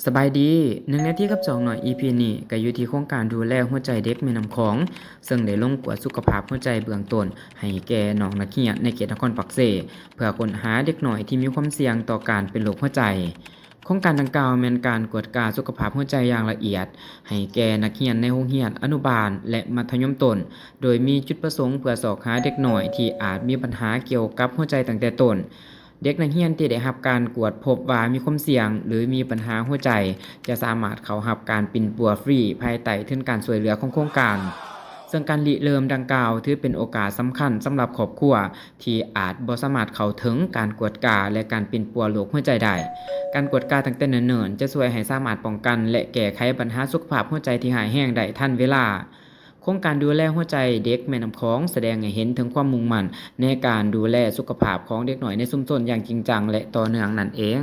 ສະບາຍດີ ໜຶ່ງນາທີກັບສອງໜ້ອຍ ອີພີນີ້ ກໍຢູ່ທີ່ໂຄງການດູແລຫົວໃຈເດັກແມ່ນ້ຳຂອງ ເຊິ່ງໄດ້ລົງກວດສຸຂະພາບຫົວໃຈເບື້ອງຕົ້ນ ໃຫ້ແກ່ນ້ອງນັກຮຽນໃນເຂດນະຄອນປາກເຊ ເພື່ອຄົ້ນຫາເດັກນ້ອຍທີ່ມີຄວາມສ່ຽງຕໍ່ການເປັນໂລກຫົວໃຈ. ໂຄງການດັ່ງກ່າວແມ່ນການກວດກາສຸຂະພາບຫົວໃຈຢ່າງລະອຽດ ໃຫ້ແກ່ນັກຮຽນໃນໂຮງຮຽນອະນຸບານ ແລະ ມັດທະຍົມຕົ້ນ ໂດຍມີຈຸດປະສົງເພື່ອຊອກຫາເດັກນ້ອຍທີ່ອາດມີບັນຫາກ່ຽວກັບຫົວໃຈຕັ້ງແຕ່ຕົ້ນ. ເດັກນັກຮຽນທີ່ໄດ້ຮັບການກວດພົບວ່າມີຄວາມສ່ຽງ ຫຼື ມີບັນຫາຫົວໃຈ ຈະສາມາດເຂົ້າຮັບການປິ່ນປົວຟຣີພາຍໃຕ້ທຶນການຊ່ວຍເຫຼືອຂອງໂຄງການ. ເຊິ່ງການລິເລີ່ມດັ່ງກ່າວຖືເປັນໂອກາດສຳຄັນສຳລັບຄອບຄົວທີ່ອາດບໍ່ສາມາດເຂົ້າເຖິງການກວດກາ ແລະ ການປິ່ນປົວໂລກຫົວໃຈໄດ້. ການກວດກາຕັ້ງແຕ່ເນີນໆ ຈະຊ່ວຍໃຫ້ສາມາດປ້ອງກັນ ແລະ ແກ້ໄຂບັນຫາສຸຂະພາບຫົວໃຈທີ່ຮ້າຍແຮງໄດ້ທັນເວລາ. ໂຄງການດູແລຫົວໃຈເດັກແມ່ນ້ຳຂອງ ສະແດງໃຫ້ເຫັນເຖິງຄວາມມຸ່ງໝັ້ນໃນການດູແລສຸຂະພາບຂອງເດັກນ້ອຍໃນຊຸມຊົນຢ່າງຈິງຈັງ ແລະ ຕໍ່ເນື່ອງນັ້ນເອງ.